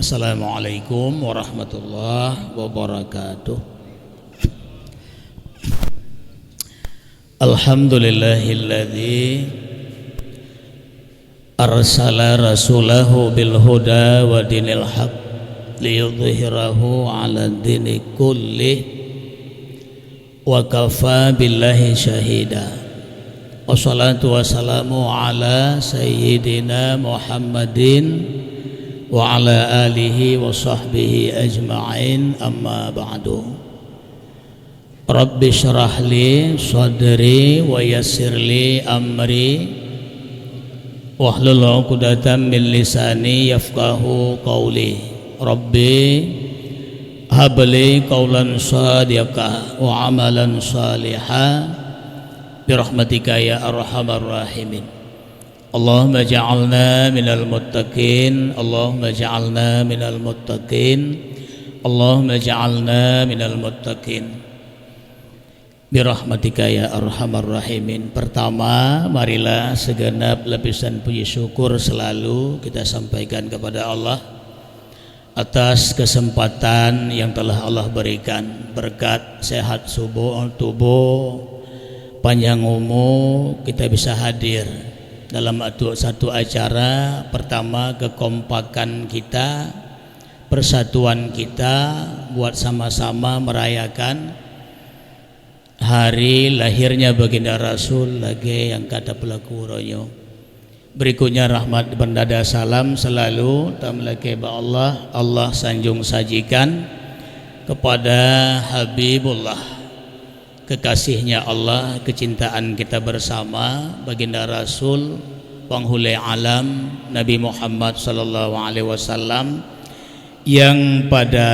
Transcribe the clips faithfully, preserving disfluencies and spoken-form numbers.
Assalamualaikum warahmatullahi wabarakatuh. Alhamdulillahilladzi arsala rasulahu bil huda wa dinil haq liyudhhirahu 'ala dini kullih wa kafa billahi syahida. Wassalatu wassalamu ala sayyidina Muhammadin wa ala alihi wa sahbihi ajma'in, amma ba'du. Rabbi syrah li sadri wa yassir li amri wahlul 'uqdatam min lisani yafqahu qawli. Rabbi habli qawlan shadiqa wa amalan shaliha birahmatika ya arhamar rahimin. Allahumma ja'alna minal muttaqin, Allahumma ja'alna minal muttaqin, Allahumma ja'alna minal muttaqin. Birahmatika ya arhamar rahimin. Pertama, marilah segenap lapisan puji syukur selalu kita sampaikan kepada Allah atas kesempatan yang telah Allah berikan, berkat sehat subuh, tubuh, panjang umur, kita bisa hadir dalam atu-, satu acara. Pertama, kekompakan kita, persatuan kita buat sama-sama merayakan hari lahirnya Baginda Rasul lagée nyang ka tapeulaku uroe nyoe. Berikutnya, rahmat bendada salam selalu tameulakée bak Allah, Allah sanjung sajikan kepada Habibullah, kekasihnya Allah, kecintaan kita bersama, Baginda Rasul, Penghulée Alam, Nabi Muhammad sallallahu alaihi wasallam, nyang pada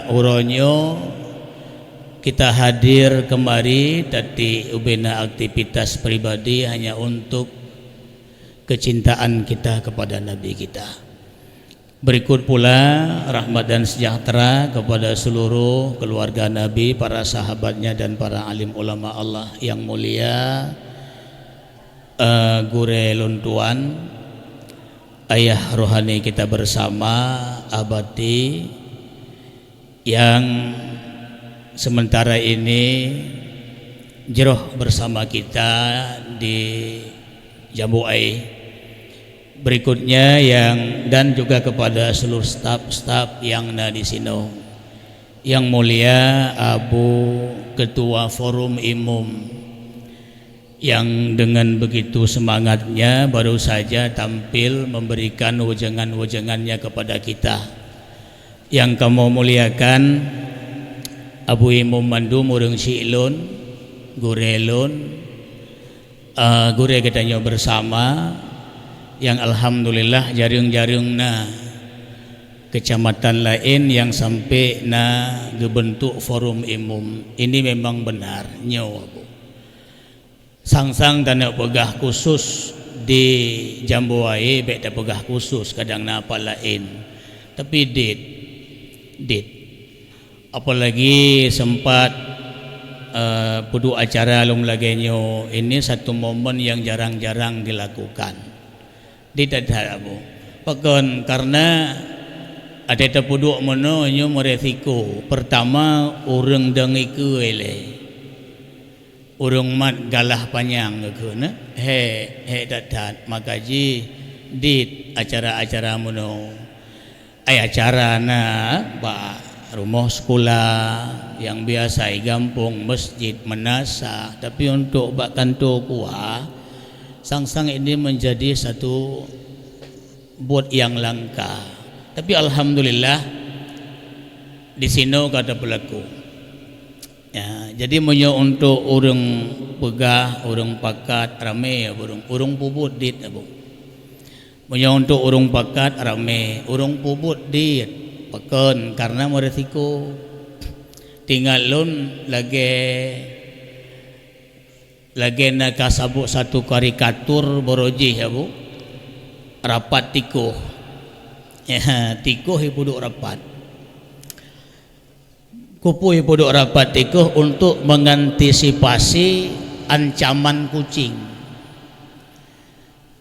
uroe nyoe kita hadir kemari, tapi ubena aktivitas pribadi hanya untuk kecintaan kita kepada Nabi kita. Berikut pula, rahmat dan sejahtera kepada seluruh keluarga Nabi, para sahabatnya, dan para alim ulama Allah yang mulia, eh, gurée lôn tuan, ayah rohani kita bersama, Abati, yang sementara ini jroh bersama kita di Jambu Air. Berikutnya yang, dan juga kepada seluruh staf-staf yang na di sinoe. Yang mulia Abu Ketua Forum Imum, yang dengan begitu semangatnya baru saja tampil memberikan wejangan-wejangannya kepada kita. Nyang kamoe muliakan, Abu Imum mandum ureuëng syiek lôn, gurée lôn, eh, gurée geutanyoe bersama, nyang alhamdulillah jareueng-jareueng na kecamatan laén nyang sampai na geubentuk forum imum. Ini memang benar, nyoe, Abu. Sang-sang taneuk peugah khusus di Jambu Air, bék tapeugah khusus, kadang na apa laén. Tapi dit, dit. Apalagi sempat, eh, peuduek acara lom lagée nyoe, ini satu momen yang jarang-jarang dilakukan. Di that-that, Abu. Pakon? Karena até tapeuduek meunoe nyoe meuresiko. Pertama, ureuëng dong ikeue lé. Ureuëng mat galah panyang geukheun, eh? Hék, hék that-that. Maka jih dit acara-acara meunoe. Ai acara na bak rumoh sikula, nyang biasa i gampông, masjid, meunasah, tapi untuk bak kantô KUA, sang-sang ini menjadi satu buet nyang langka. Tapi alhamdulillah, di sinoe ka tapeulaku. Ya, jadi meunyoe untuk ureuëng peugah, ureuëng pakat, ramé ya ureuëng, ureuëng peubuet dit, Abu. Meunyoe untuk ureuëng pakat, ramé, ureuëng peubuet dit, pakon, karena meuresiko. Teuingat lôn lagée, lagée na ka saboh satu karikatur barô jih, Abu, rapat tikoh. Ya, tikoh ipeuduek rapat. Keupeue ipeuduek rapat tikoh? Untuk mengantisipasi ancaman kucing.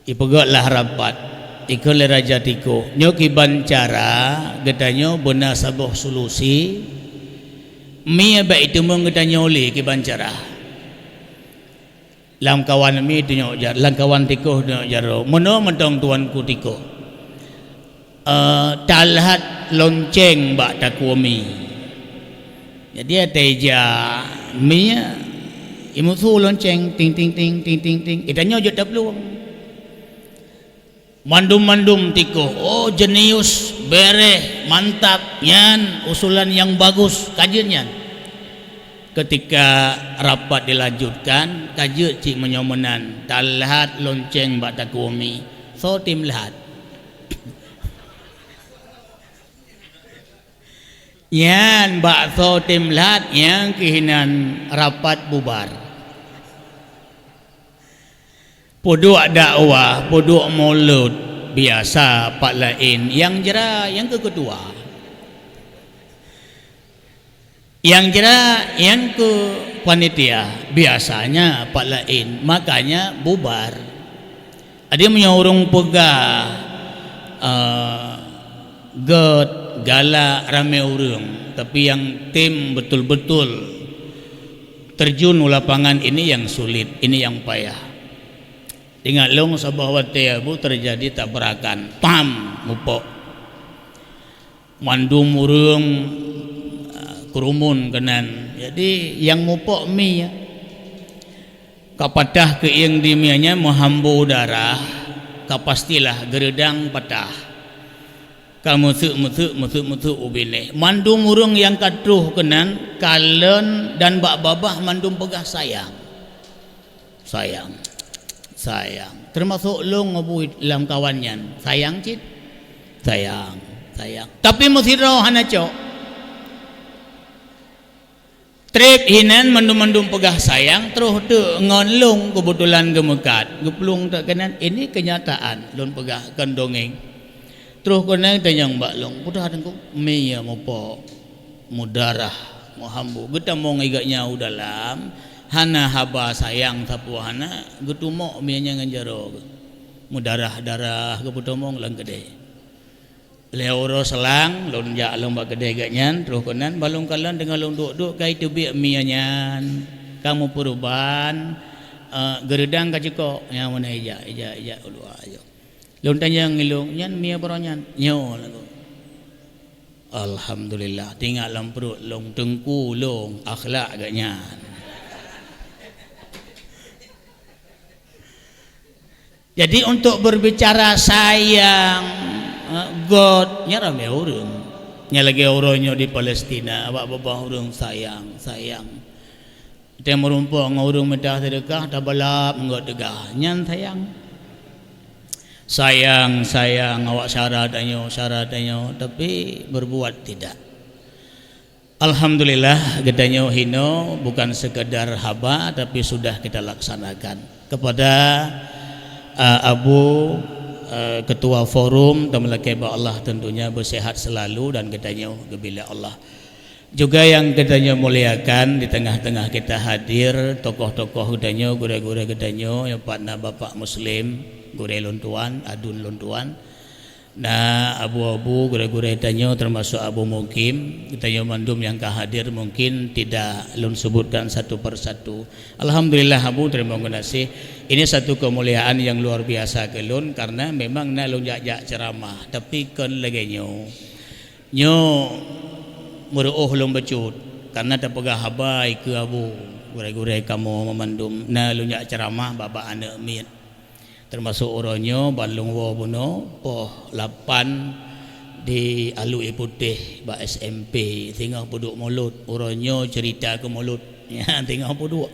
Ipeugét lah rapat. Ikheun lé raja tikoh, nyoe kiban cara geutanyoe beuna saboh solusi, mie bak iteumeung geutanyoe lé kiban cara. Lam kawan mie tunyok jar-, lam kawan tikoh tunyok jaroe. Meunoe mantong tuanku tikoh. Eh, talhat lonceng bak takue mie. Jadi, até ija mie, imusu lonceng, ting, ting, ting, ting, ting, ting. Geutanyoe jeuet taplueng. Mandum-mandum tikoh, "Oh, jenius, bereh, mantap, nyan usulan nyang bagus," ka jeuet nyan. Ketika rapat dilanjutkan, ka jeuet cit meunyoe meunan, talhat lonceng bak takue mie, soe tem lhat. Nyan bak soe tem lhat, nyang keuh inan rapat bubar. Peuduek dakwah, peuduek mulod, biasa pat laén nyang jra nyang keu keutua. Nyang jra nyang keu panitia, biasanya pat laén, makanya bubar. Jadi meunyoe ureuëng peugah, eh, gét, galak, ramé ureuëng, tapi nyang tem betul-betul terjun u lapangan, ini nyang sulit, ini nyang payah. Ingat lôn saboh watée, Bu, teujadi tabrakan, pam, mupok. Mandum ureuëng, ah, keurumon keunan. Jadi nyang mupok mie, ka patah keuieng di mie nyan meuhambo darah, ka pastilah geureudang patah. Ka meuseuk-meuseuk, meuseuk-meuseuk u binéh. Mandum ureuëng nyang ka troh keunan, kalon dan bak babah mandum peugah sayang. Sayang. Sayang. Teumasok lôn ngon bui lam kawan nyan. Sayang cit. Sayang. Sayang. Tapi meusidroe hana cok. Treb hinan mandum-mandum peugah sayang, troh teuk ngon lôn keubeutulan geumeukat. Geuplueng teuk keunan, ini keunyataan lôn peugah, kon dongeng. Troh keunan tanyong bak lôn, "Peue teungku, mie mupok, meudarah, meuhambo." Geutamong igak nyan u dalam, hana haba sayang sapeue hana, geutumok mie nyan ngon jaroe. Meudarah-darah geupeutamong lam keudè. Lheueh uroe seulang, lôn jak lom bak keudè geuh nyan, troh keunan, ban lôn kalon teungoh lôn duek-duek, ka iteubiet mie nyan, ka meupeuruban, eh, geureudang ka cukok, nyang meunan ijak, ijak, ijak u luwa, ijak. Lôn tanyong ilôn, "Nyan mie baroe nyan?" "Nyoe," lagoe. Alhamdulillah, teuingat lam pruet lôn, teungku lôn, akhlak geuh nyan. Jadi, untuk berbicara sayang, eh, gét, nyan ramé ureuëng. Nyan lagée uroe nyoe di Palestina, bak babah ureuëng sayang, sayang. Watée meurumpok ngon ureuëng mita seudeukah, tabalap ngon teuga. Nyan sayang. Sayang, sayang, awak syarat tanyoe, syarat tanyoe, tapi berbuat tidak. Alhamdulillah, geutanyoe hino bukan sekadar haba, tapi sudah kita laksanakan. Kepada, eh, Abu, eh, Ketua Forum, tameulakée bak Allah tentunya beusehat selalu dan geutanyoe geubila Allah. Juga nyang geutanyoe muliakan, di tengah-tengah kita hadir, tokoh-tokoh geutanyoe, gurée-gurée geutanyoe, nyang pat na Bapak Muslim, gurée lôn tuan, adun lôn tuan, na abu-abu, gurée-gurée tanyoe, termasuk Abu Mukim, geutanyoe mandum nyang ka hadir mungkin tidak lôn sebutkan satu per satu. Alhamdulillah, Abu, terima kasih. Ini satu kemuliaan yang luar biasa keu lôn, karena memang na lôn jak-jak ceramah, tapi kon lagée nyoe. Nyoe meureuoh lôn bacut, karena tapeugah haba ikeue Abu, gurée-gurée kamoe mandum, na lôn jak ceramah bak-bak aneuëk miet. Termasuk uroe nyoe ban lôn woe bunoe poh lapan di Alue Putéh bak S M P, singoh peuduek mulod. Uroe nyoe ceurita keu mulod. Nyan singoh peuduek.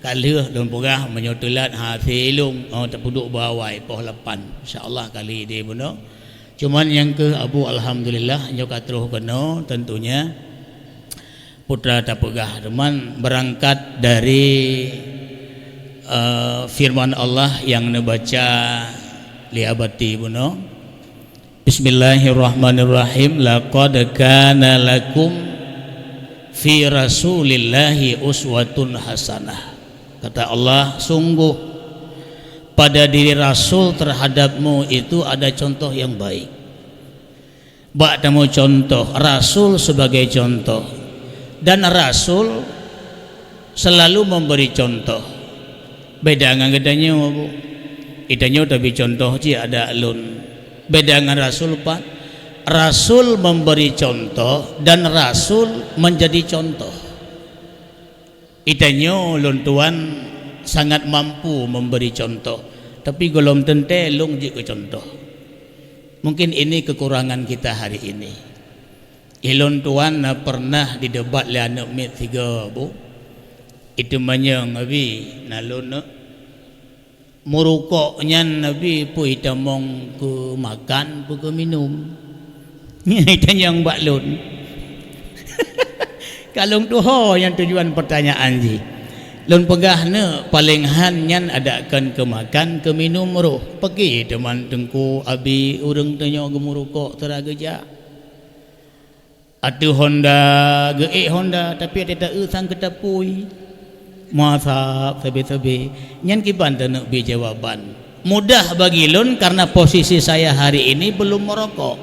Ka lheueh lôn peugah meunyoe teulat hase lôn, oh, tapeuduek bak awai poh lapan. Insya Allah kali di bunoe. Cuman nyang keuh Abu, alhamdulillah, nyoe ka troh keunoe, tentunya putra tapeugah. Cuman beurangkat dari, eh, firman Allah nyang neubaca lé Abati bunoe. Bismillahirrahmanirrahim. Laqad kana lakum fi Rasulillahi uswatun hasanah. Kata Allah, sungguh pada diri Rasul terhadapmu itu ada contoh yang baik. Bak tameucontoh, Rasul sebagai contoh. Dan Rasul selalu memberi contoh. Beda ngon geutanyoe, Bu. Geutanyoe tabi contoh cit adak lôn. Beda ngon Rasul pat. Rasul memberi contoh dan Rasul menjadi contoh. Geutanyoe lôn tuan sangat mampu memberi contoh, tapi gohlom teuntée lôn jeuet keu contoh. Mungkin ini kekurangan kita hari ini. Ilôn tuan na pernah didebat lé aneuk miet sigoe, Bu. Iteumanyong, "Abi, na lôn neuk?" Meurukok nyan Nabi peue itamong keu makan, peue keu minum. Itanyong bak lôn. Ka lôn tuho nyang tujuan pertanyaan jih. Lôn peugah neuk, paleng han nyan adak kon keu makan, keu minum roh. Peuki teuma teungku abi ureuëng tanyoe geumeurukok teura geujak. Ateueh honda, geuék honda, tapi até taeu sang keu tapui. Muasab sabe-sabe. Nyan kiban taneuk bi jawaban. Mudah bagi lôn karena posisi saya hari ini belum merokok.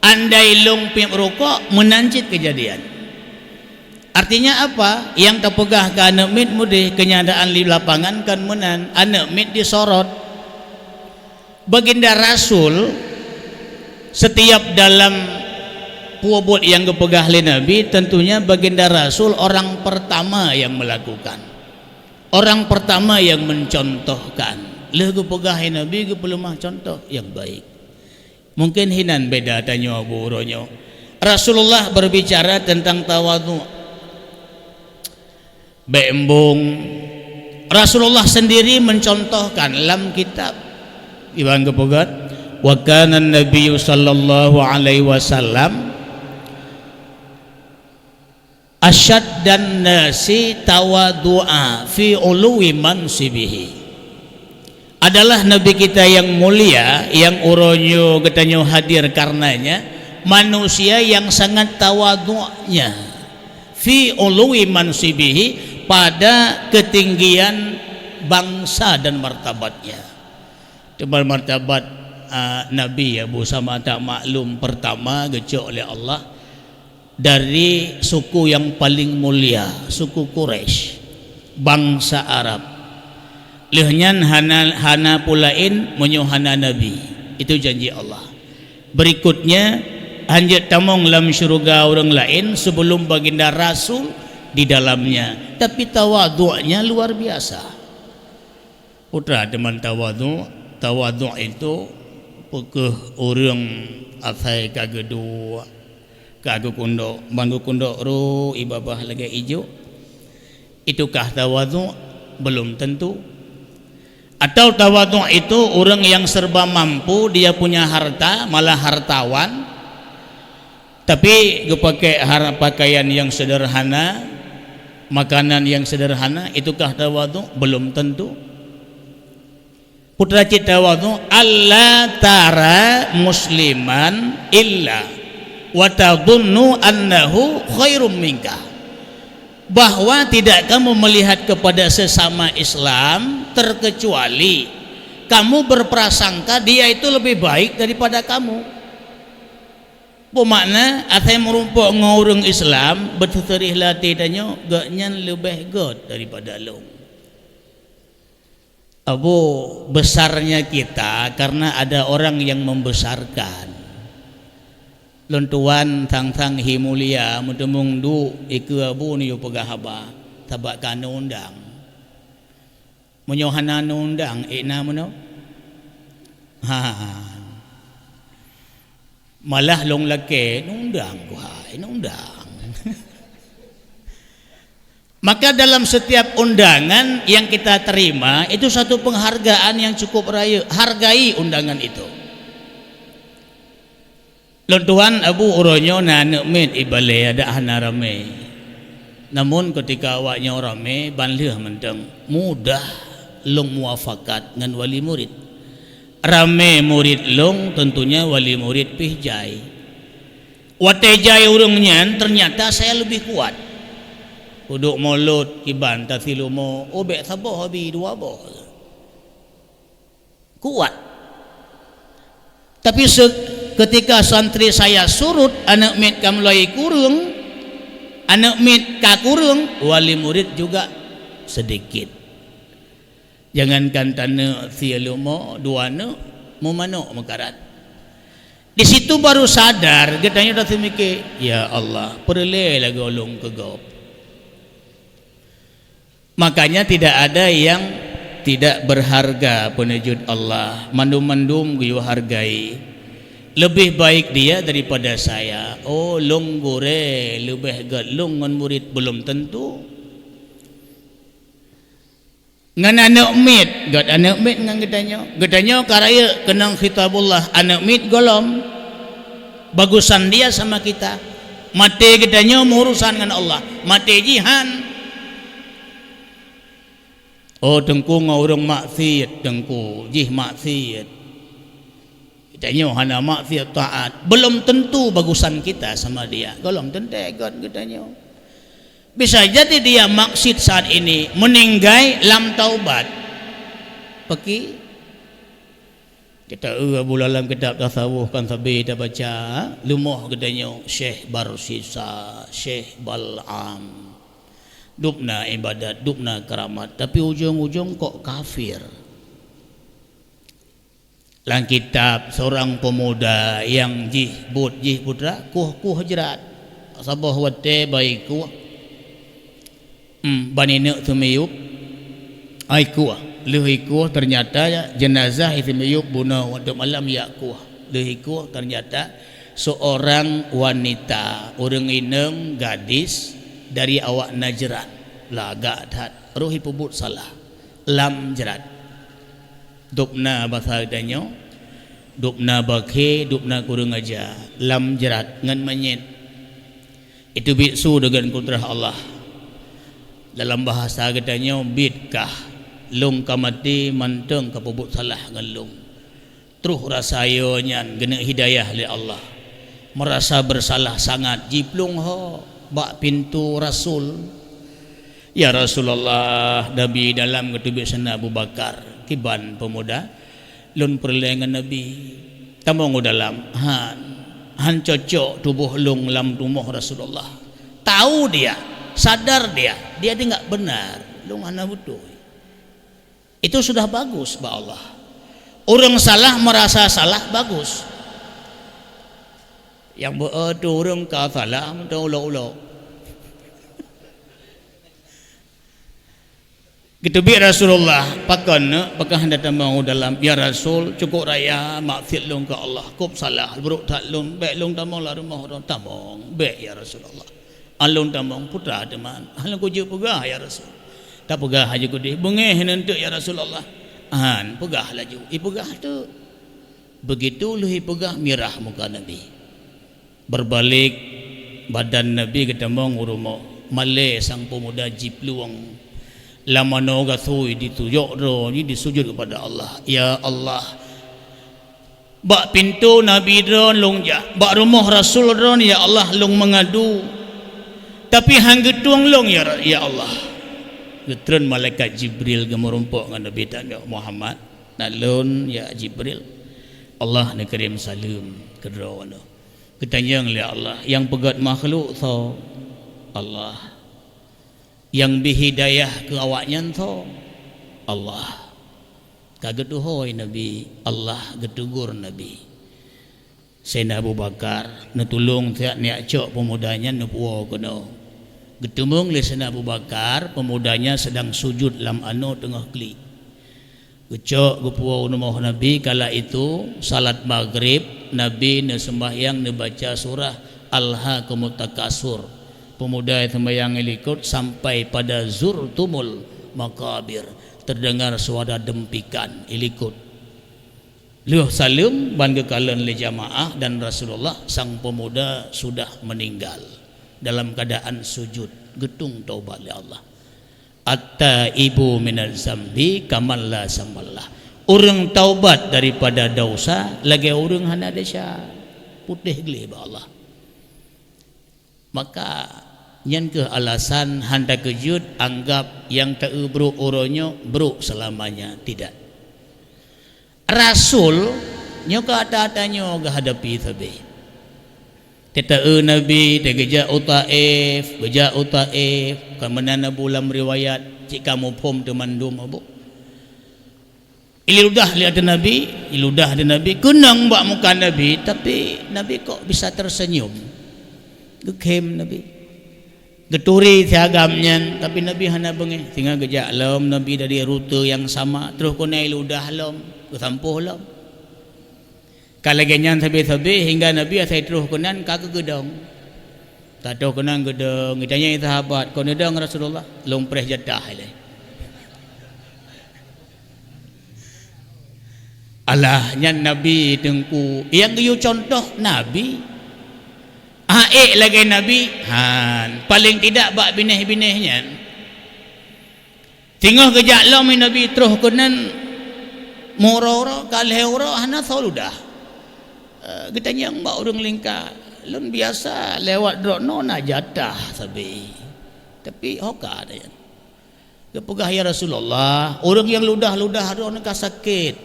Andai lôn pih merokok, meunan cit kejadian. Artinya apa? Nyang tapeugah keu aneuk miet mudeh, kenyataan di lapangan kan meunan. Aneuk miet disorot. Baginda Rasul, setiap dalam peue buet nyang geupeugah lé Nabi, tentunya Baginda Rasul orang pertama yang melakukan, orang pertama yang mencontohkan. Lheueh geupeugah lé Nabi, geupeuleumah contoh nyang baik. Mungkin hinan beda tanyoe bu uroe nyoe. Rasulullah berbicara tentang tawadhu. Bék embong. Rasulullah sendiri mencontohkan lam kitab. Iban geupeugah, "Wa kana Nabiyyu sallallahu alaihi wasallam asyaddan nasi tawadu'a fi uluwi mansibihi." Adalah Nabi kita yang mulia, yang uroe nyoe geutanyoe hadir karenanya, manusia yang sangat tawadhu'nya. Fi uluwi mansibihi, pada ketinggian bangsa dan martabatnya. Teuma martabat, a, Nabi ya, bu sama tak maklum, pertama geucok oleh Allah dari suku yang paling mulia, suku Quraisy, bangsa Arab. Lheueh nyan hana, hana peue laén meunyoe hana Nabi. Itu janji Allah. Berikutnya, hanjeuet tamong lam syeuruga ureuëng laén sebelum baginda Rasul di dalamnya. Tapi tawadhu'nya luar biasa. Putra teuma tawadhu', tawadhu' itu peukeuh ureuëng asai ka geuduek, ka geukundok, ban geukundok ro ié babah lagée ijo. Itukah tawadhu'? Belum tentu. Atau tawadhu' itu ureuëng yang serba mampu, dia punya harta, malah hartawan, tapi geupakai har-, pakaian yang sederhana, makanan yang sederhana, itukah tawadhu'? Belum tentu. Putra cit tawadhu', "Alla tara musliman illa wa tadhunnu annahu khairum minka." Bahwa tidak kamu melihat kepada sesama Islam terkecuali kamu berprasangka dia itu lebih baik daripada kamu. Beumakna, asai meurumpok ngon ureuëng Islam, beuteuseurih lam até tanyoe, gobnyan leubeh gét daripada lôn. Abu, besarnya kita karena ada orang yang membesarkan. Lôn tuan sang-sang hi mulia, meuteumong duek ikeue abu neuyue peugah haba, sabab ka neuundang. Meunyoe hana neuundang, ék na meunoe? Ha. Malah lôn lakée, neuundang, wahai, neuundang. Maka dalam setiap undangan yang kita terima, itu satu penghargaan yang cukup rayeuk. Hargai undangan itu. Lôn tuan, abu uroe nyoe na aneuk miet ibalée adak hana ramé. Namun, keutika awak nyoe ramé, ban lheueh mantong mudah lôn muafakat ngon wali murid. Ramé murid lôn, tentunya wali murid pih jai. Watée jai ureuëng nyan, ternyata saya lebih kuat. Udok mulod kiban tasilumo, oh, bék saboh abi, dua boh. Kuat. Tapi se-, ketika santri saya surut, aneuk miet ka mulai kureueng, aneuk miet ka kureueng, wali murid juga sedikit. Jangankan taneuk sie leumo, dua neuk, meumanok meukarat. Di situ baru sadar, geutanyoe taseumike, "Ya Allah, peureulée lagée ulôn keu gob." Makanya tidak ada yang tidak berharga peuneujeut Allah. Mandum-mandum geuyue hargai. Lebih baik dia daripada saya. Oh, lôn gurée leubeh gét lôn ngon murit, belum tentu. Ngon aneuk miet, gét aneuk miet ngon geutanyoe. Geutanyoe ka rayeuk keunong khitabullah, aneuk miet gohlom. Bagusan dia sama kita. Maté geutanyoe meurusan ngon Allah. Maté jih han. Oh, teungku ngon ureuëng maksiet, teungku jih maksiet. Geutanyoe hana maksiet, taat. Belum tentu bagusan kita sama dia. Gohlom teuntée gét geutanyoe. Bisa jadi dia maksiet saat ini, meninggai lam taubat. Peki? Kita eu Abu dalam kitab tasawuf kan sabe tabaca, leumoh geutanyoe Syekh Barsisa, Syekh Bal'am. Dubna ibadat, dubna keramat, tapi ujong-ujong kok kafir. Lam kitab, seorang pemuda nyang jih buet jih putra kueh-kueh jrat. Saboh watée ba ikueh, hmm, ban ineuk teumiyueb, ai kueh. Lheueh ikueh, ternyata jenazah teumiyueb bunoe watée malam jak kueh. Lheueh ikueh, ternyata seorang wanita, ureuëng inong, gadis dari awak Najran. Lagak that, roh ipeubuet salah. Lam jrat. Dubna basa geutanyoe, dubna bakhe, dubna kureueng aja, lam jrat ngon manyét. Itu bit su deungon kudrah Allah. Dalam bahasa geutanyoe, bit kah, lôn ka maté mantong ka peubuet salah ngon lôn. Troh rasa yo nyan geuneuk hidayah lé Allah. Merasa bersalah sangat, jiplueng ho bak pintoe Rasul. "Ya Rasulullah, Nabi dalam geuteubiet sana Abu Bakar." Kiban peumuda, "Lôn peureulée ngon Nabi. Tamong u dalam." Han, han cocok tuboh lôn lam rumoh Rasulullah. Tahu dia, sadar dia, dia dengar benar, lôn hana beutôi. Itu sudah bagus bak Allah. Ureuëng salah merasa salah bagus. Nyang beu tu ureuëng ka salah meuteulok-ulok. Geuteubiet Rasulullah, "Pakon neuk, pakon hana tamong u dalam?" "Ya Rasul, cukup raya maksiat lôn keu Allah, kop salah, brok that lôn, bék lôn tamong lam rumoh droe." "Tamong, bék ya Rasulullah." "Alôn tamong putra teuma." "Alôn kujeuet peugah ya Rasul." Tapeugah laju keudeh, "Beungéh neunteuk ya Rasulullah." "Han, peugah laju." Ipeugah teuk. Begitu lheueh ipeugah mirah muka Nabi. Berbalik badan Nabi geutamong u rumoh, malée sang peumuda jiplueng. Lam manoe gasui ditujok droe jih disujud kepada Allah. Ya Allah, bak pintoe Nabi droen lôn jak, bak rumoh Rasul droen, ya Allah, lôn meungadu. Tapi han geutueng lôn, ya Ra-, ya Allah. Geutreun malaikat Jibril geumeurumpok ngon Nabi tanyoe, "Muhammad, na lôn, ya Jibril. Allah neukirém saleuem keu droeneuh." Geutanyong lé Allah, "Nyang peugét makhluk soe?" "Allah." "Nyang bri hidayah keu awaknyan soe?" "Allah." Ka geutuhôi Nabi, Allah geutugur Nabi. Saidina Abu Bakar neutulông siat neujak cok peumuda nyan neupuwoe keunoe. Geuteumeung lé Saidina Abu Bakar, peumuda nyan seudang sujud lam anoe teungoh klik. Geucok geupuwoe u rumoh Nabi, kala itu salat Maghrib, Nabi neuseumbahyang neubaca surah Alhaakumut Takatsur. Peumuda seumbahyang ilikot sampai pada zurtumul maqabir, terdengar suara dempikan ilikot. Lheueh saleuem ban geukalon lé jamaah dan Rasulullah, sang peumuda sudah meninggal dalam keadaan sujud, geutung taubat lé Allah. "At-taibu minaz zambi kaman la zambalah." Ureuëng taubat daripada dosa lagée ureuëng hana desya. Putéh gleh bak Allah. Maka, nyan kheueh alasan hana teukeujot anggab nyang ta-eu brok uroe nyoe brok seulamanya. Tidak. Rasul nyoe ka ata-ata nyoe geuhadapi sabe. Teuteue Nabi, teugeujak u Taif, geujak u Taif, ka meunan Abu lam riwayat, cit ka muphom teumandum Abu. Iludah lé ateueh Nabi, iludah di Nabi, keunong bak muka Nabi, tapi Nabi kok bisa tersenyum. Geukhem Nabi. Geuturi si agam nyan, tapi Nabi hana beungéh. Singoh geujak lom Nabi dari rute nyang sama, troh keunan iludah lom, geusampôh lom. Ka lagée nyan sabe-sabe hingga Nabi asai troh keunan ka geugeudong. Ka troh keunan geudong, geutanyong sahabat, "Kon neudong Rasulullah?" "Lôn preh jatah ilée." Alah, nyan Nabi Teungku. Nyang geuyue cuntoh Nabi. Hana ék lagée Nabi, han, paléng tidak bak binéh-binéh nyan. Singoh geujak lom Nabi troh keunan meuuroe-uroe, ka lhée uroe hana soe ludah. Eh, geutanyong bak ureuëng lingka, "Lôn biasa lewat droeneuh na jatah sabe. Tapi ho ka nyan?" Geupeugah, "Ya Rasulullah, ureuëng nyang ludah-ludah droeneuh ka sakét."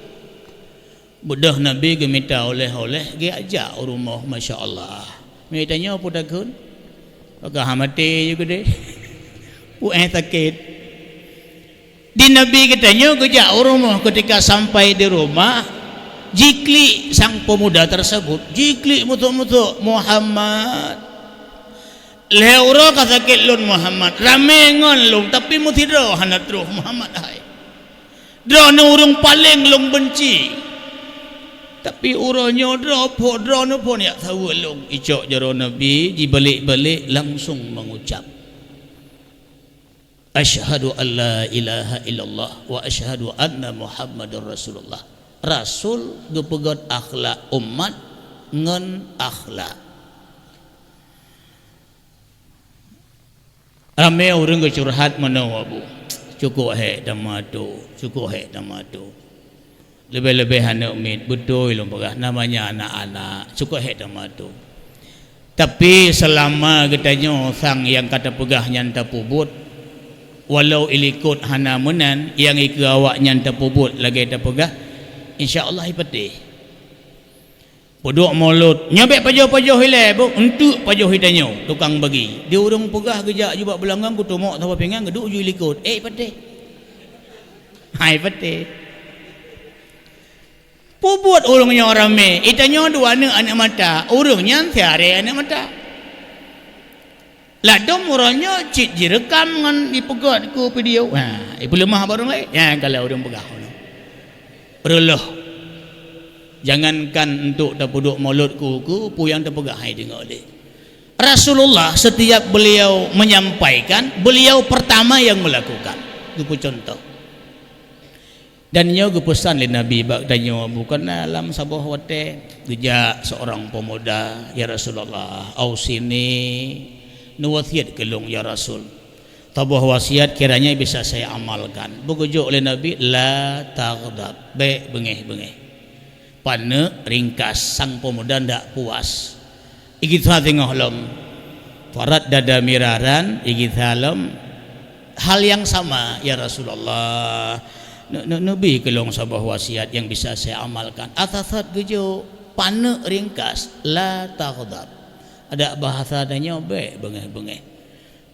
Beudôh Nabi geumita oleh-oleh, geujak u rumoh, masya Allah. Mita nyoe peue takheun? Ka hana maté ju keudeh. Peue sakét. Di Nabi geutanyoe geujak u rumoh, ketika sampai di rumah, jiklik sang pemuda tersebut, jiklik mutuk-mutuk, "Muhammad." "Lhée uroe ka sakét lôn Muhammad, ramé ngon lôn, tapi meusidroe hana troh Muhammad hai. Droeneuh ureuëng paléng lôn beunci. Tapi uroe nyoe droe phon, droeneuh phon jak saweue lôn." Icok jaroe Nabi jibalek-balek langsung mengucap, "Asyhadu an la ilaha illallah wa asyhadu anna Muhammadar Rasulullah." Rasul geupeugét akhlak umat ngon akhlak. Ramé ureuëng geucurhat meunoe, Abu. Cukôp hék teuma tu, cukôp hék teuma tu. Leubeh-leubeh aneuk miet, beutôi lôn peugah, namanya anak-anak, cukôp hék teuma tu. Tapi seulama geutanyoe sang nyang ka tapeugah nyan tapeubuet, walau ilikot hana meunan, nyang ikeue awak nyan tapeubuet lagée tapeugah, insya Allah ipatéh. Peuduek mulod, nyoe bék pajoh-pajoh ilée, bôh, eunteuk pajoh itanyoe, tukang bagi. Di ureuëng peugah geujak jubak beulangong, geutumok saboh pingan, geuduek ju ilikot. Eh, patéh. Hai, patéh. Peubuet ureuëng nyoe ramé, itanyoe dua aneuk, aneuk mata, ureuëng nyan siaré aneuk mata. Ladôm uroe nyoe cit jireukam ngon jipeugét keu video. Ha, ipeuleumah bak ureuëng laén. Nyan ka lheueh ureuëng peugah unoe. Reuloh. Jangankan untuk tapeuduek mulod keu, keu peue nyang tapeugah hai deungoe lé. Rasulullah setiap beliau menyampaikan, beliau pertama yang melakukan. Geupeucuntoh. Dan nyoe geupeusan lé Nabi bak tanyoe, bukan lam saboh watée geujak seorang pemuda, "Ya Rasulullah, ausini, neuwasiat keu lôn, ya Rasul. Saboh wasiat kiranya bisa saya amalkan." Beugeujok lé Nabi, "La taghdab, bék beungéh-beungéh." Paneuk ringkas, sang pemuda ndak puas. Igisa singoh lom. Faraddada miraran, igisa lom. Hal yang sama, "Ya Rasulullah, ne-, ne-, neubi keu lôn saboh wasiat yang bisa saya amalkan." Ata that geujok, paneuk ringkas, "La taghdab." Adak bahasa tanyoe, bék beungéh-beungéh.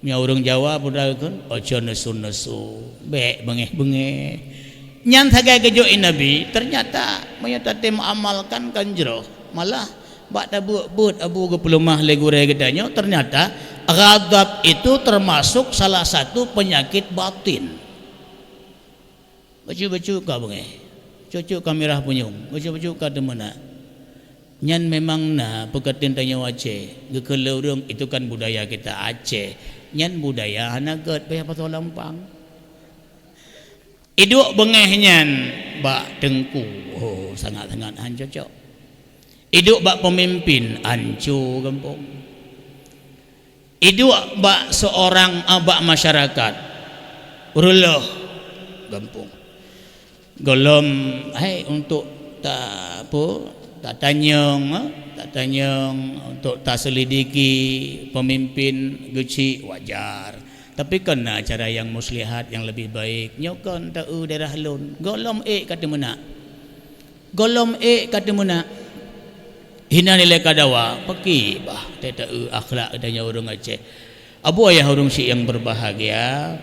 Meunyoe ureuëng Jawa peugah kheun, "Oco neusu-neusu, bék beungéh-beungéh." Nyan sagai geujok i Nabi, ternyata meunyoe tatem amalkan kan jroh. Malah bak tabeuet-beuet Abu geupeuleumah lé gurée geutanyoe, ternyata ghadab itu termasuk salah satu penyakit batin. Bacut-bacut ka beungéh, cocok ka mirah punyueng, bacut-bacut ka teumeunak. Nyan memang na peukateun tanyoe Aceh, geukheun lé ureuëng, "Itu kan budaya kita Aceh." Nyan budaya hana gét, payah pasoe lampang. Iduek beungéh nyan bak teungku, oh, sangat-sangat han cocok. Iduek bak peumimpin, anco gampông. Iduek bak seurang, a, bak masyarakat, reuloh gampông. Gohlom, hai, untuk ta-, apo, tatanyong, a, tatanyong, untuk taselidiki pemimpin geuchik, wajar. Tapi kon na cara nyang muslihat, nyang leubeh baik. Nyoe kon ta-eu daerah lôn. Gohlom ék ka teumeunak. Gohlom ék ka teumeunak, hinan ilée ka dawa, pakri bah teuta-eu akhlak geutanyoe ureuëng Aceh. Abu ayah ureuëng syiek nyang berbahagia,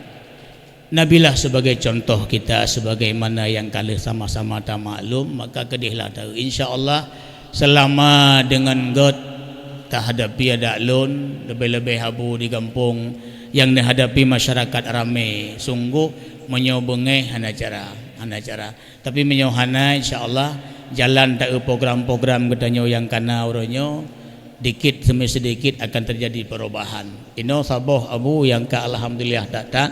nabilah sebagai contoh kita sebagaimana nyang ka lheueh sama-sama tamaklum, maka keudehlah ta-eu. Insya Allah, selama deungon göt tahadapi adak lôn, leubeh-leubeh abu di gampông nyang neuhadapi masyarakat ramé, sunggoh meunyoe beungéh hana cara, hana cara. Tapi meunyoe hana, insya Allah, jalan ta-eu program-program geutanyoe nyang kana uroe nyoe, dikit demi sedikit akan terjadi perubahan. Inoe saboh abu nyang ka alhamdulillah that-that,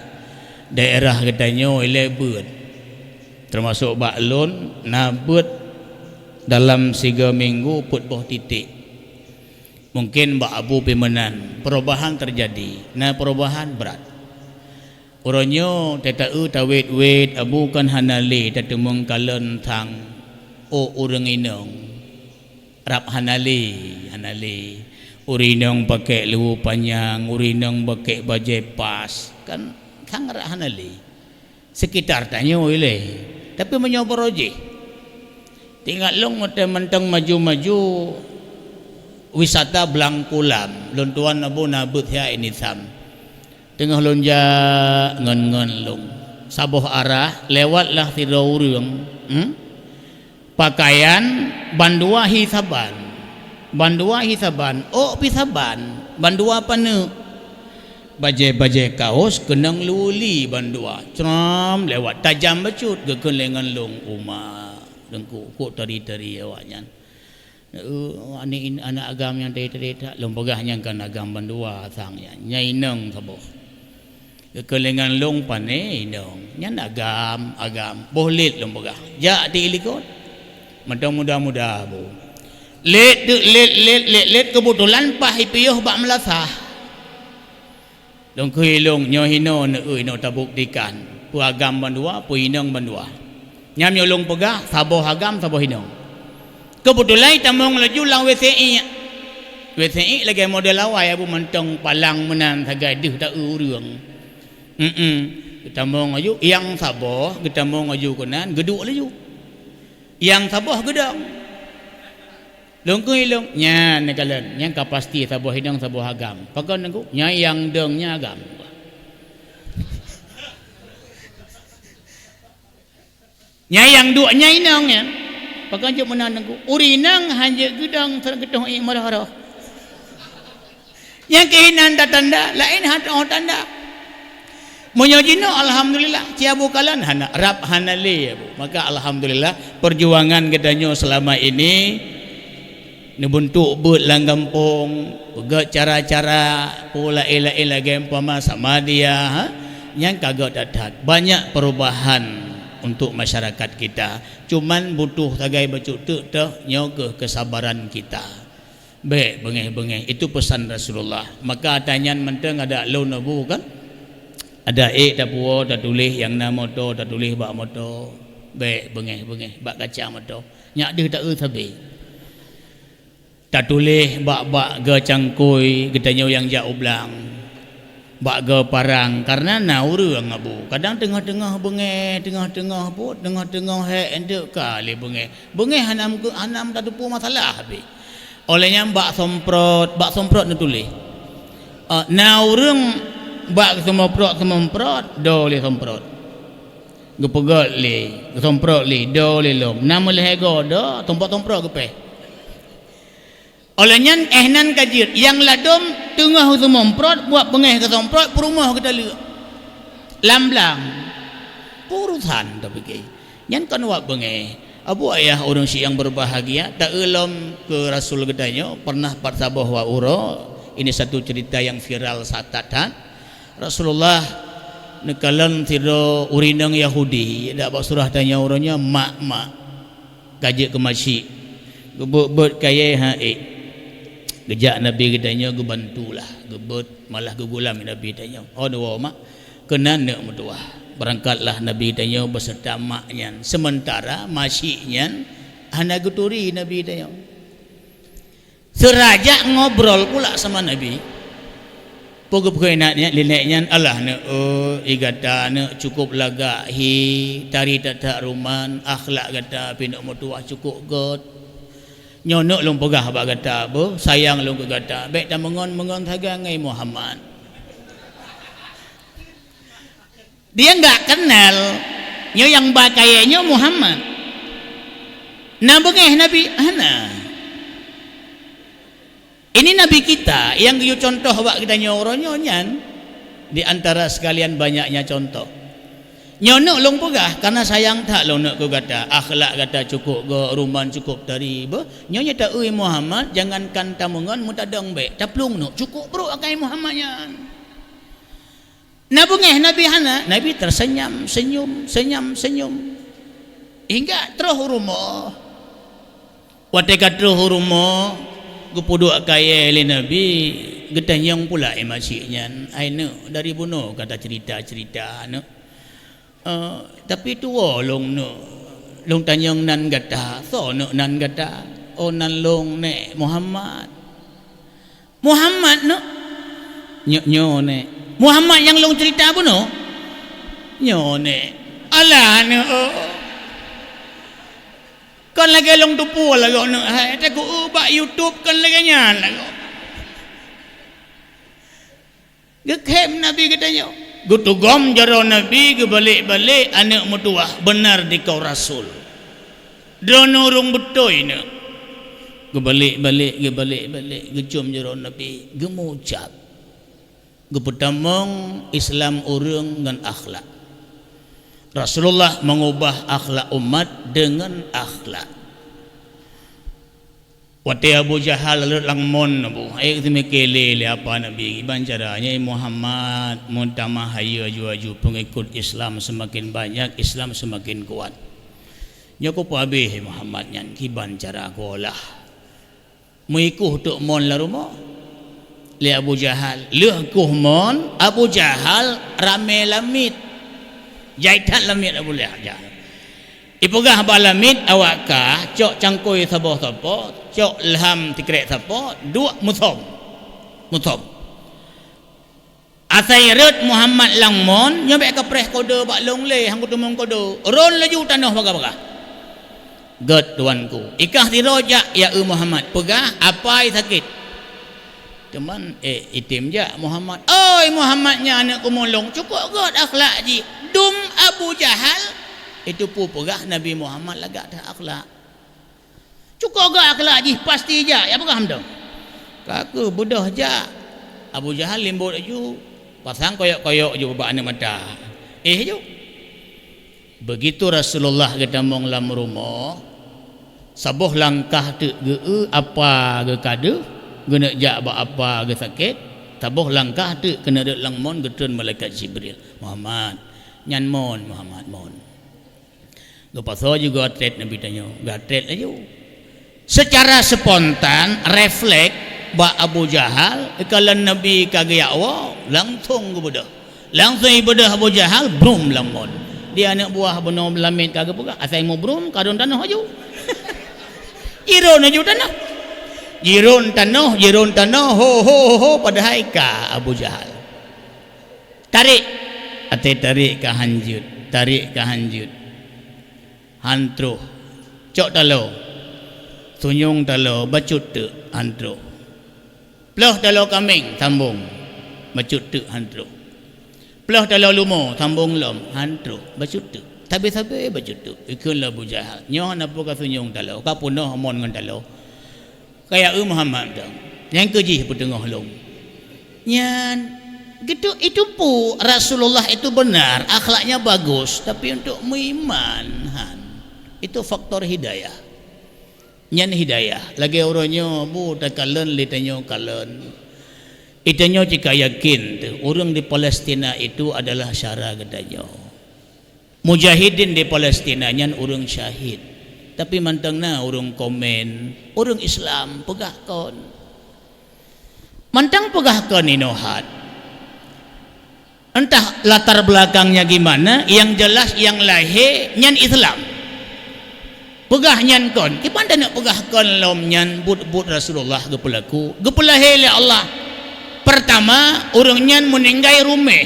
daerah geutanyoe ilée beuet. Termasuk bak lôn, na beuet dalam siga minggu peuet boh titik. Mungkin bak abu pi meunan, perubahan terjadi. Na perubahan brat. Uroe nyoe teuta-eu tawét-wét abu kan hana lé tateumeung kalon thang, oh, ureuëng inong. Rab hana lé, hana lé. Ureuëng inong pakék luweue panyang, ureuëng inong pakék bajée pas, kan thang rab hana lé. Sekitar tanyoe ilée. Tapi meunyoe barô jih, teuingat lôn watée mantong maju-maju wisata Blangkulam, lôn tuan abu na beuet siat inisam. Teungoh lôn jak ngon-ngon lôn, saboh arah lewatlah sidroe ureuëng, hmm? Pakaian bandua hi saban, bandua hi saban, ôk pi saban, bandua paneuk. Bajée-bajée kaos keunong luweue li bandua, cram lewat tajam bacut geukheun lé ngon lôn, uma, deungku kok tari-tari awaknyan. Eh, aneuk in-, aneuk agam nyang teuét-teuét that, lôn peugah nyang kon agam bandua sang nyan, nyan inong saboh. Geukheun lé ngon lôn, pane inong, nyan agam, agam, boh lét lôn peugah. Jak di likot. Mantong muda-muda bu. Lét teuk lét, lét, lét, lét, keubeutulan paih piôh bak meulasah. Lôn kheun lôn, nyoe hinoe neu-eu inoe tabuktikan, peue agam bandua, peue inong bandua. Nyan meunyoe lôn peugah, saboh agam, saboh inong. Keubeutulan tamong laju lam W C iek. W C iek lagée model awai abu mantong palang meunan sagai deuh ta-eu ureuëng. Em-em. Geutamong laju, nyang saboh geutamong laju keunan, geuduek laju. Nyang saboh geudong. Lôn kheun lôn, nyan neukalon, nyan ka pasti saboh inong saboh agam. Pakon Teungku? Nyan nyang dong nyan agam. Nyan nyang duek nyan inong nyan. Pakon jeuet meunan Teungku? Ureuëng inong hanjeuet geudong, geutôh iek meurôh-rôh. Nyang keuh inan tatanda, laén hana tanda. Meunyoe jinoe, alhamdulillah, ci abu kalon hana, rab hana lé abu. Maka alhamdulillah, perjuangan geutanyoe selama ini neubuntuk beuet lam gampông, peugét cara-cara, peue laén-laén lagée umpama Samadiyah, ha? Nyang ka gét that-that. Banyak perubahan untuk masyarakat kita. Cuman butuh sagai bacut teuk teuh, nyoe keuh kesabaran kita. Bék beungéh-beungéh, itu pesan Rasulullah. Maka ata nyan mantong adak lôn abu kan? Adak ék tapuwoe tatuléh nyang na moto, tatuléh bak moto. Bék beungéh-beungéh bak kaca moto. Nyak deuh ta-eu sabé. Tatuléh bak-bak geucangkôi geutanyoe nyang jak u blang. Bak geuparang, kareuna na ureuëng abu, kadang teungoh-teungoh beungéh, teungoh-teungoh buet, teungoh-teungoh hék, enteuk ka lé beungéh. Beungéh hana meuke-, hana meutateupeue masalah pih. Óh lheueh nyan bak somprot, bak somprot neutuléh. Eh, na ureuëng bak geusomprot-somprot, do lé somprot. Geupeugét lé, geusomprot lé, do lé lom. Na meulhèe goe do, somprot-somprot geupéh. Óh lheueh nyan, éh nan ka jeuet, nyang ladôm teungoh geusomprot, buet beungéh geusomprot, peurumoh geutaleuek. Lam blang. Peue urosan tapike. Nyan kon wab beungéh. Abu ayah ureuëng syiek nyang berbahagia, ta-eu lom keu Rasul geutanyoe, pernah pat saboh wak uroe, ini satu cerita yang viral saat that. Rasulullah neukalon sidroe ureuëng inong Yahudi, dak bak surah tanyoe uroe nyoe mak-mak. Ka jeuet keu masyik. Geubeuet-beuet kayée han ék. Geujak Nabi geutanyoe geubantulah. Geubeuet malah geugulam Nabi tanyoe. Oh, dua mak. Keunan neuk meutuwah. Beurangkatlah Nabi tanyoe beserta mak nyan. Sementara masyik nyan hana geuturi Nabi tanyoe. Seurajak ngobrol pula sama Nabi. Peue geupeukeunat nyan, linek nyan, alah neuk, oh, i gata neuk cukôp lagak hi, tari that-that ruman, akhlak gata pih neuk meutuwah cukôp gét. Nyoe neuk lôn peugah bak gata, beuh, sayang lôn keu gata, bék tameungon-meungon sagai ngai Muhammad. Dia enggak kenal, nyoe nyang ba kayée nyoe Muhammad. Na beungéh Nabi? Hana. Ini Nabi kita nyang geuyue contoh bak geutanyoe uroe nyoe nyan, di antara sekalian banyaknya contoh. Nyoe neuk lôn peugah, karena sayang that lôn neuk keu gata, akhlak gata cukôp gét, ruman cukôp tari, beuh. Nyoe nyata, ui Muhammad, jangankan tameungon, meutadong bék, taplueng neuk, cukôp brôk akai Muhammad nyan. Na beungéh Nabi hana, Nabi tersenyum, senyum, senyum, senyum. Hingga troh u rumoh. Watée ka troh u rumoh, geupeuduek kayée lé Nabi, geutanyong pula i maséh nyan, "Hai neuk, dari bunoe ka taceurita-ceurita neuk? Eh, tapi tuwoe lôn neuk, lôn tanyong nan gata, soe neuk nan gata?" "Oh, nan lôn, Nék, Muhammad." "Muhammad neuk?" "Nyo-, nyoe, Nék." "Muhammad nyang lôn ceurita bunoe?" "Nyoe, Nék." "Alah, neuk, oh. Kon lagée lôn teupeue lagoe neuk, hai, takue bak YouTube kon lagée nyan lagoe." Geukhém Nabi geutanyoe. Geutugom jaroe Nabi, geubalek-balek, "Aneuk meutuwah, beunar di kau rasul. Droeneuh ureuëng beutôi neuk." Geubalek-balek, geubalek-balek, geucom jaroe Nabi, geumucab. Geupeutamong Islam ureuëng ngon akhlak. Rasulullah mengubah akhlak umat dengan akhlak. Watée Abu Jahal rhot lam mon, Abu, ék teumike lé, lé apa Nabi, kiban cara nyan Muhammad meutamah hayeue aju-aju, pengikut Islam semakin banyak, Islam semakin kuat. Nyoe keupeue habéh Muhammad nyan, kiban cara kuolah. Meuikuh teuk mon lam rumoh lé Abu Jahal. Lheueh kuh mon, Abu Jahal ramé lamiet. Jai that lamiet Abu Jahal. Ipeugah bak lamiet, awak kah cok cangkôi saboh sapo, cok lham sikrek sapo, duek musom. Musom. Asai rhot Muhammad lam mon, nyoe bék kapreh kode bak lôn lé, han kuteumong kode. Ron laju tanoh bagah-bagah. Gét tuanku. Ikah sidroe jak, ya eu Muhammad, peugah apai sakét. Teuma, eh, item jak Muhammad. Oi Muhammad nyan aneuk keumulông, cukôp gét akhlak jih. Dum Abu Jahal, itu peue peugah Nabi Muhammad lagak that akhlak. Cukôp gét akhlak jih pasti jak, ya peugah mantong. Ka keuh beudôh jak. Abu Jahal limbot laju, pasang koyok-koyok ju bak aneuk mata. Eh ju. Begitu Rasulullah geutamong lam rumoh, saboh langkah teuk geu-eu apa geukadeuh, geuneuk jak bak apa geusakét, saboh langkah teuk keuneuk rhot lam mon geutreun malaikat Jibril. Muhammad, nyan mon, Muhammad, mon. Geupasoe ju geuatret Nabi tanyoe, geuatret laju. Secara spontan, refleks bak Abu Jahal, kalon Nabi ka geujak woe, langsong geubeudôh. Langsong ibeudôh Abu Jahal, brum lam mon. Di aneuk buah bunoe lamiet ka geupeugah, asai mubrum, ka ron tanoh laju. Jiron laju tanoh. Jiron tanoh, jiron tanoh, ho, ho, ho, ho, padahai ka Abu Jahal. Tarék. Até tarék ka hanjeuet, tarék ka hanjeuet. Han troh. Cok taloe. Tunyong taloe, bacut teuk, han troh. Ploh taloe kaméng, sambong. Bacut teuk, han troh. Ploh taloe leumo, sambong lom, han troh. Bacut teuk. Sabe-sabe bacut teuk. Ikheun lé Abu Jahal. Nyoe hana peue ka tunyong taloe, ka peunoh mon ngon taloe. Kaya eu Muhammad tu. Nyang keu jih peuteungoh lôn. Nyan, gitu, itu pu Rasulullah itu benar, akhlaknya bagus, tapi untuk meuiman, han. Itu faktor hidayah. Nyan hidayah. Lagée uroe nyoe, bu takalon lé tanyoe kalon. Itanyoe cika yakin teuh, ureuëng di Palestina itu adalah syara geutanyoe. Mujahidin di Palestina nyan ureuëng syahid. Tapi mantong na ureuëng komen, ureuëng Islam peugah kon. Mantong peugah kon inoe hat. Entah latar belakangnya gimana, yang jelas yang lahé nyan Islam. Peugah nyan kon, kiban taneuk peugah kon lom nyan buet-buet Rasulullah geupeulaku, geupeulahé lé Allah. Pertama, ureuëng nyan meuninggai ruméh.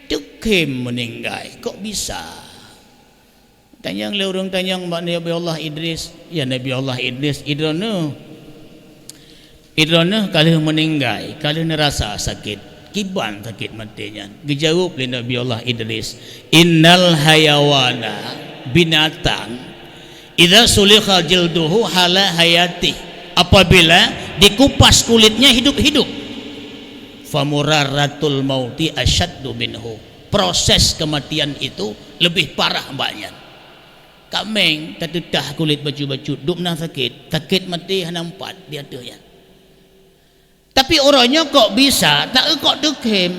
Teukhém meuninggai, kok bisa? Tanyong lé ureuëng tanyong bak Nabi Allah Idris, "Ya Nabi Allah Idris, idroeneuh, idroeneuh ka lheueh meuninggai, ka lheueh neurasa sakét. Kiban sakét maté nyan?" Geujaweueb lé Nabi Allah Idris, "Innal hayawana, binatang, idza sulikha jilduhu hala hayatih, apabila dikupas kulitnya hidup-hidup, famuraratul mauti asyaddu minhu, proses kematian itu lebih parah bak nyan." Kaméng tateutah kulét bacut-bacut, dum na sakét, sakét maté hana meupat di ateueh nyan. Tapi uroe nyoe kok bisa, taeu kok teukhém?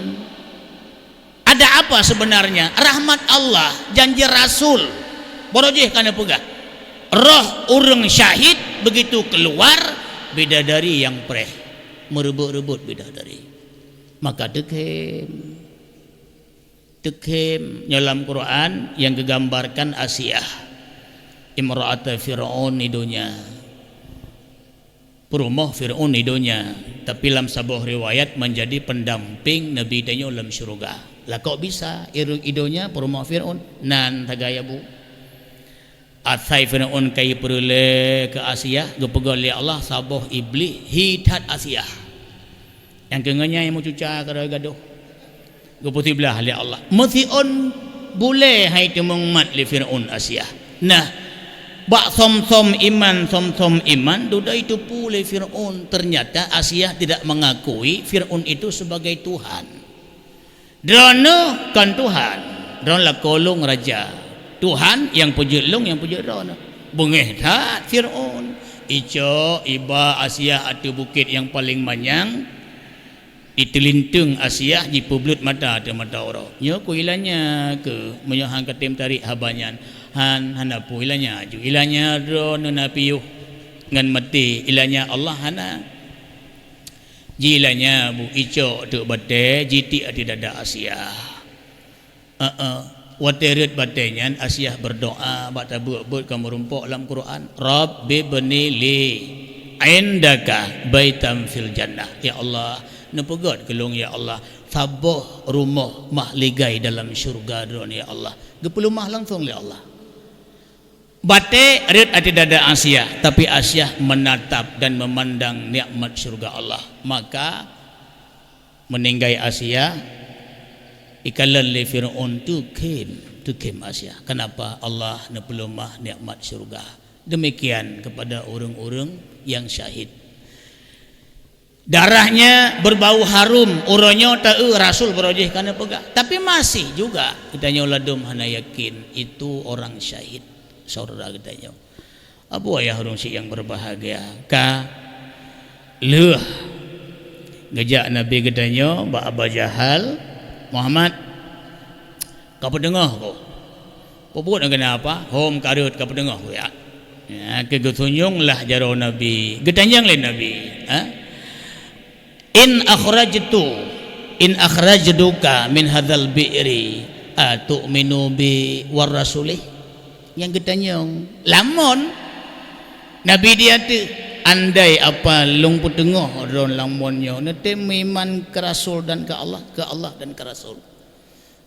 Ada apa sebenarnya? Rahmat Allah, janji Rasul. Barô jih ka neupeugah, roh ureuëng syahid begitu keluar, bidadari nyang preh, meureubot-reubot bidadari. Maka teukhém. Teukhém nyoe lam Quran nyang geugambarkan Asiah, imra'ata Fir'aun di donya. Peurumoh Fir'aun di donya, tapi lam saboh riwayat menjadi pendamping Nabi tanyoe lam syurga. Lah kok bisa i donya peurumoh Fir'aun? Nan sagai, Bu. Asai Fir'aun ka jipeureulée keu Asiah, geupeugah lé Allah saboh Iblih hi that Asiah. Nyang keu ngon nyan meucuca keudroe gadoh. Geupeusiblah lé Allah. Meusiôn bulée hai teumeung mat lé Fir'aun Asiah. Nah, bak som-som iman, som-som iman, dudoe teupeu lé Fir'aun. Ternyata Asiah tidak mengakui Fir'aun itu sebagai Tuhan. Droeneuh kon Tuhan, droeneuh lakoe lôn raja. Tuhan nyang peujeuet lôn, nyang peujeuet droeneuh. Beungéh that Fir'aun. Icok iba Asiah ateueh bukét nyang paleng manyang, iteulinteung Asiah jipeubleuet mata ateueh mata uroe. Nyoe ku ilanya keuh, meunyoe han katem tarék haba nyan, han, hana peue ilanya ju. Ilanya droeneuh na piôh ngon maté, ilanya Allah hana. Jilanya bu icok teuk batée, jitiek ateueh dada Asiah. Heeh. Watée rhot batée nyan, Asiah beurdoa bak tabeuet-beuet ka meurumpok lam Quran, "Rabbibni li indaka baitan fil jannah." Ya Allah, neupeugét keu lôn, ya Allah, saboh rumoh mahligai dalam syeuruga Droeneuh, ya Allah. Geupeuleumah langsong lé Allah. Batée rhot ateueh dada Asiah, tapi Asiah menatap dan memandang nikmat syeuruga Allah. Maka, meuninggai Asiah, ikalon lé Fir'aun teukhém, teukhém Asiah. Kenapa? Allah neupeuleumah nikmat syeuruga. Demikian kepada ureuëng-ureuëng nyang syahid. Darahnya berbau harum, uroe nyoe taeu rasul barô jih ka neupeugah. Tapi masih juga geutanyoe ladôm hana yakin itu orang syahid, saudara geutanyoe. Abu ayah ureuëng syik nyang berbahagia, ka lheueh geujak Nabi geutanyoe bak Aba Jahal, "Muhammad, ka peuteungoh ko." Peubuet na keunan apa? Hom kareuet ka peuteungoh kuyak. Ya, keu geusunyong lah jaroe Nabi. Geutanyong lé Nabi, ha? "In akhrajtu, in akhrajtuka min hadzal bi'ri, atu'minu bi wa rasulih?" Nyang geutanyong, lamon Nabi di ateueh, "Andai apa lôn peuteungoh droe lamon nyoe, neutem meuiman keu Rasul dan keu Allah, keu Allah dan keu Rasul?"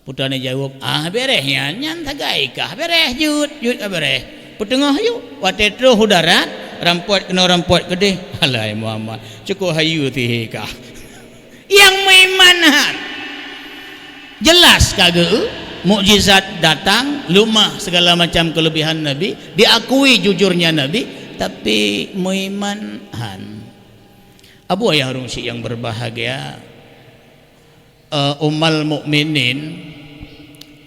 Putra neujaweueb, "Ah, beureh nyan, nyan sagai kah, beureh jeuet, jeuet ka beureh. Peuteungoh yue, watée troh u darat, rampot keunoe rampot keudeh, alai Muhammad, cukôp hayeue tihé kah." Nyang meuiman han. Jelas ka geu, mukjizat datang, leumah segala macam kelebihan Nabi, diakui jujurnya Nabi, tapi meuiman han. Abu ayah ureuëng syik nyang berbahagia, Eh, Ummul Mukminin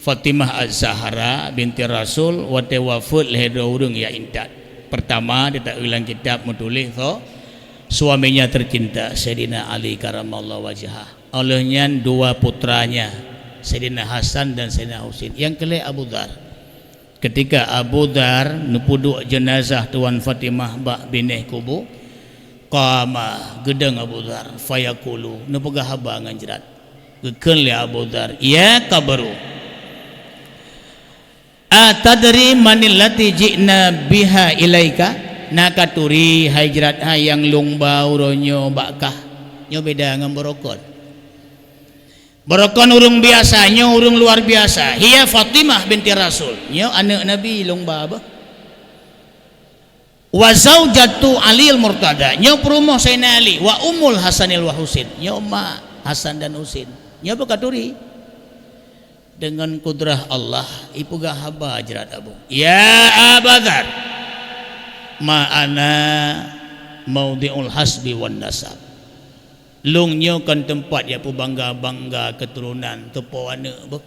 Fatimah Az-Zahra binti Rasul watée wafeuet lhée droe ureuëng jak intat. Pertama, di taeu lam kitab meutuléh tho, suaminya tercinta Saidina Ali karamallahu wajhah. Óh lheueh nyan dua putranya, Saidina Hasan dan Saidina Husin. Nyang keulhée Abu Dzar. Ketika Abu Dzar neupeuduek jeunazah Tuan Fatimah bak binéh kubu, qama, geudong Abu Dzar, fayaqulu, neupeugah haba ngon jrat. Geukheun lé Abu Dzar, "Ya qabru, atadri manillati ji'na biha ilaika?" Na katuri, hai jrat hai, nyang lôn ba uroe nyoe bak kah? Nyoe beda ngon beurokon. Beurokon ureuëng biasa, nyoe ureuëng luar biasa. Hiya Fatimah binti Rasul. Nyoe aneuëk Nabi lôn ba beuh. Wa zaujatu Alil Murtada. Nyoe peurumoh Sayyidina Ali. Wa ummul Hasanil wa Husin. Nyoe mak Hasan dan Husin. Nyoe beuh ka turi. Deungon kudrah Allah, ipeugah haba jrat Abu, "Ya Aba Dzar, ma ana maudhi'ul hasbi wan nasab." Lôn nyoe kon teumpat jak peubangga-bangga keuturonan, keu po aneuëk beuh,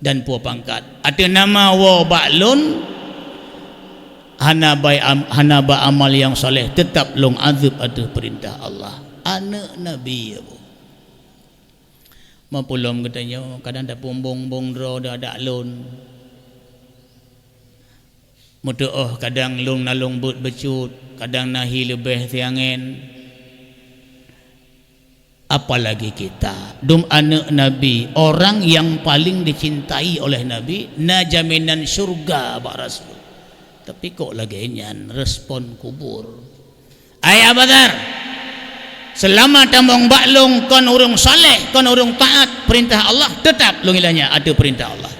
dan po pangkat. Ateueh nama woe bak lôn, hana bai am-, hana bak amal nyang saleh, teutab lôn azeueb ateueh peurintah Allah. Aneuëk Nabi, Abu. Meupulom geutanyoe, kadang tapumbong-bong droe deuh adak lôn. Meuteuôh kadang lôn na lôn beuet beucut, kadang na hi leubeh siangén. Apalagi kita, dum aneuëk Nabi, orang yang paling dicintai oleh Nabi, na jaminan syurga bak Rasul. Tapi kok lagée nyan respon kubur? Ai Aba Dzar, seulama tamong bak lôn kon ureuëng saleh, kon ureuëng taat peurintah Allah, teutab lôn ilanya ateueh peurintah Allah.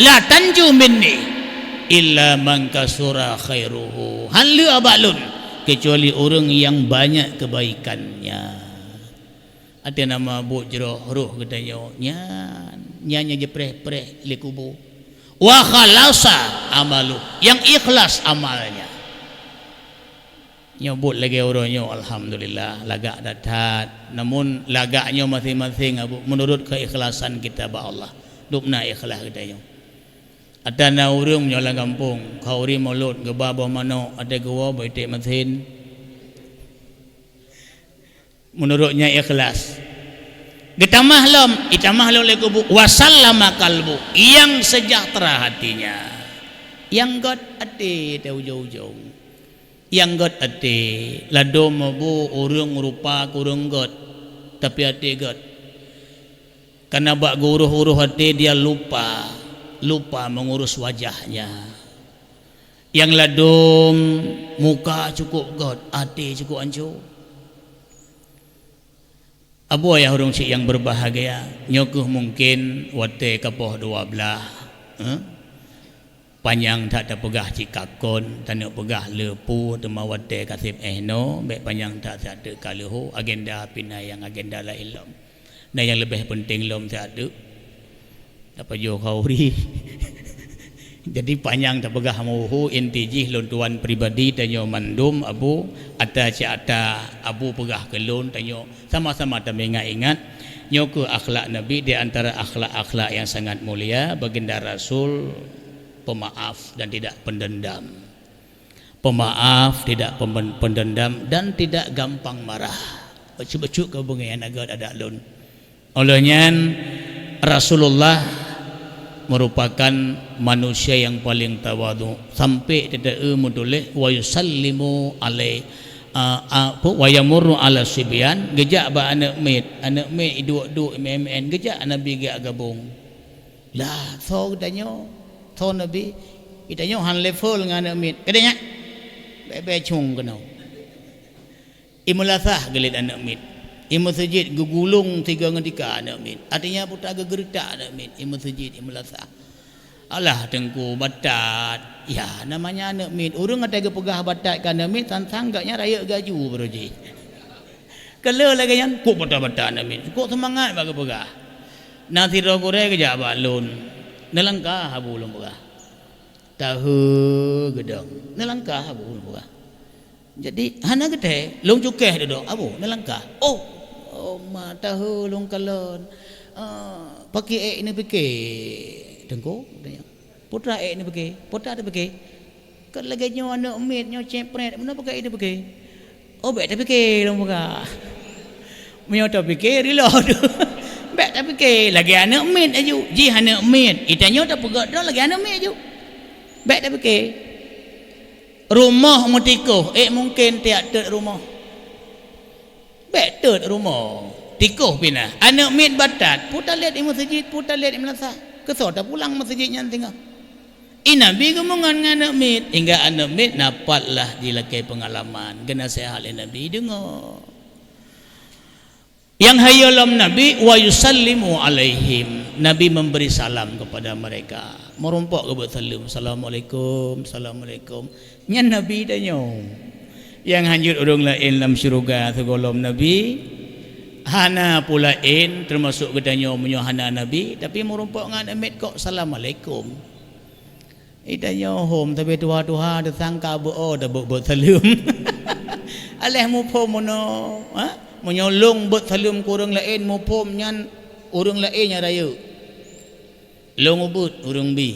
La tanju minni illa man kasura khairuhu. Han leuë bak lôn keucuali ureuëng nyang banyak kebaikannya. Ateueh nama buet jroh roh geutanyoe nyan, nyan nyang jipreh-preh lé kubu. Wa khalasa amalu, nyang ikhlas amalnya. Nyoe buet lagée uroe nyoe, alhamdulillah, lagak that-that. Namun lagak nyoe maséng-maséng, Abu, meunurot keukhlasan kita bak Allah. Dubna ikhlas geutanyoe. Ata na ureuëng nyoe lam gampông, khauri mulod geuba boh manok, ata geuwoe bak iték masén. Meunurot nyan ikhlas. Geutamah lom, itamah lom lé kubu, wasallama qalbu, nyang seujahteura hatinya. Nyang gét até teuh ujong-ujong. Nyang gét até, ladôm bu ureuëng rupa keu ureuëng gét, tapi até gét. Karena bak geuurôh-urôh até dia lupa, lupa mengurus wajahnya. Nyang ladôm muka cukup gét, até cukup ancô. Abu ayah ureuëng syiek nyang berbahagia, nyoe kheueh mungkin watée ka poh dua blaih, eh? Panyang that tapeugah cit kakon, taneuk peugah le peue, teuma watée ka seb éh noe, bék panyang that siat teuk ka leuho, agenda pih na nyang agenda laén lom. Na nyang leubeh peunteng lom siat teuk. Tapajoh khauri. Jadi panyang tapeugah meuho, inti jih lôn tuan pribadi tanyoe mandum Abu, ata cit ata Abu peugah keu lôn tanyoe sama-sama tameungat-ingat. Nyoe kheueh akhlak Nabi di antara akhlak-akhlak nyang sangat mulia, Baginda Rasul pemaaf dan tidak pendendam. Pemaaf, tidak pemen-, pendendam dan tidak gampang marah. Bacut-bacut keu beungéh aneuk gét adak lôn. Óh lheueh nyan, Rasulullah merupakan manusia yang paling tawadhu, sampai teuteue meutuléh, "Wa yusallimu alai-, a, a, apa, wa yamurru ala sibyan," geujak bak aneuk miet, aneuk miet iduek-duek, imen-imen, geujak Nabi geujak gabong. Lah, soe geutanyoe? Soe Nabi? Geutanyoe han level ngon aneuk miet. Kadang nyan, bèk-bèk cong keunoe. Imeulasah geulet aneuk miet. Imeuseujid geugulong sigoe ngon tika aneuk miet. Artinya, putra geugeureutak aneuk miet. Imeuseujid, imeulasah. Alah, Teungku, batat. Ya, namanya aneuk miet. Ureueng atai geupeugah batat keu aneuk miet, sang-sang gobnyan rayeuk gaju baroe jih. Keu lheueh lagèe nyan, kok batat-batat aneuk miet. Kok seumangat bak geupeugah. Na sidroe gurèe geujak bak lôn. Neulangkah abu lôn peugah. Tahe geudong. Neulangkah abu lôn peugah. Jadi, hana geuthèe, lôn cukéh dudoe, "Abu, neulangkah." "Oh, oh, ma, tahe lôn kalon." "Ah, pakri èk neupiké, Teungku?" Tanya. "Peue treuk èk neupiké?" "Peue treuk tapiké?" "Kon lagèe nyoe aneuk miet, nyoe cemprèt, meunoe pakri èk neupiké?" "Oh, bèk tapiké lôn peugah." Meunyoe tapiké, rila tu. "Bèk tapiké, lagèe aneuk miet laju." Jih aneuk miet, geutanyoe tapeugah droe lagèe aneuk miet laju. "Bèk tapiké." Rumoh meutikoh, èk mungken tiak teut rumoh. Bèk teut rumoh, tikoh pih na. Aneuk miet batat, peue talét imeuseujid, peue talét imeulasah. Keusoe tapulang meuseujid nyan singoh. I Nabi geumeungon ngon aneuk miet, hingga aneuk miet na pat lah jilakèe peungalaman, geunaseuhat lé Nabi, deungö. Nyang hayeue lom Nabi, "Wa yusallimu alaihim." Nabi memberi salam kepada mereka. Meurumpok geubeuet saleuem, "Assalamualaikum, assalamualaikum." Nyan Nabi tanyoe. Nyang hanjeuet ureuëng laén lam syeuruga sigohlom Nabi, hana peue laén, teumasok geutanyoe meunyoe hana Nabi, tapi meurumpok ngon Nabi kok, "Assalamualaikum." Itanyoe hom, tapi tuha-tuha teusangka beu-o tabeuet-beuet saleuem. Aléh muphom meunoe, ha? Meunyoe lôn beuet saleuem keu ureuëng laén, muphom nyan ureuëng laén nyang rayeuk. Lôn ubeuet ureuëng bi.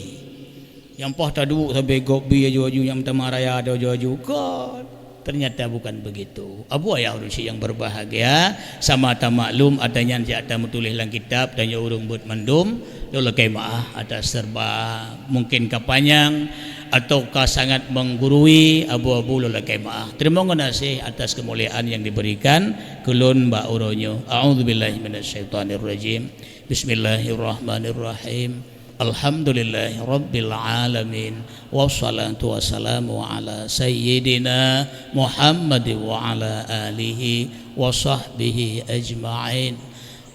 Nyang poh taduek sabe gob bi aju-aju, nyang meutamah raya aju-aju. Kon. Ternyata bukan begitu. Abu ayah ureuëng syiek nyang berbahagia, sama tamaklum, ata nyan siat tameutuléh lam kitab, tanyoe ureuëng beuet mandum, lôn lakée meuáh atas serba mungkin ka panyang atau ka sangat menggurui, abu-abu lôn lakée meuáh. Teurimong geunaséh atas keumuliaan nyang diberikan keu lôn bak uroe nyoe. A'udzubillahi minasyaitonirrajim. Bismillahirrahmanirrahim. Alhamdulillahirabbil alamin. Wassalatu wassalamu ala sayyidina Muhammad wa ala alihi wa sahbihi ajma'in.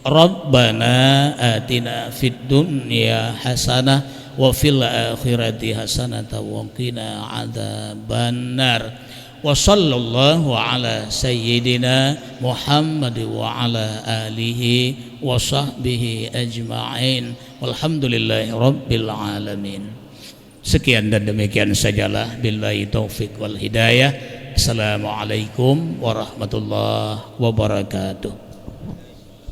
Rabbana atina fid dunya hasanah wa fil akhirati hasanatan wa qina adzabannar. Wa sallallahu ala sayyidina Muhammad wa ala alihi wa sahbihi ajma'in. Walhamdulillahi rabbil alamin. Sekian dan demikian sajalah. Billahi taufik wal hidayah. Assalamualaikum warahmatullahi wabarakatuh.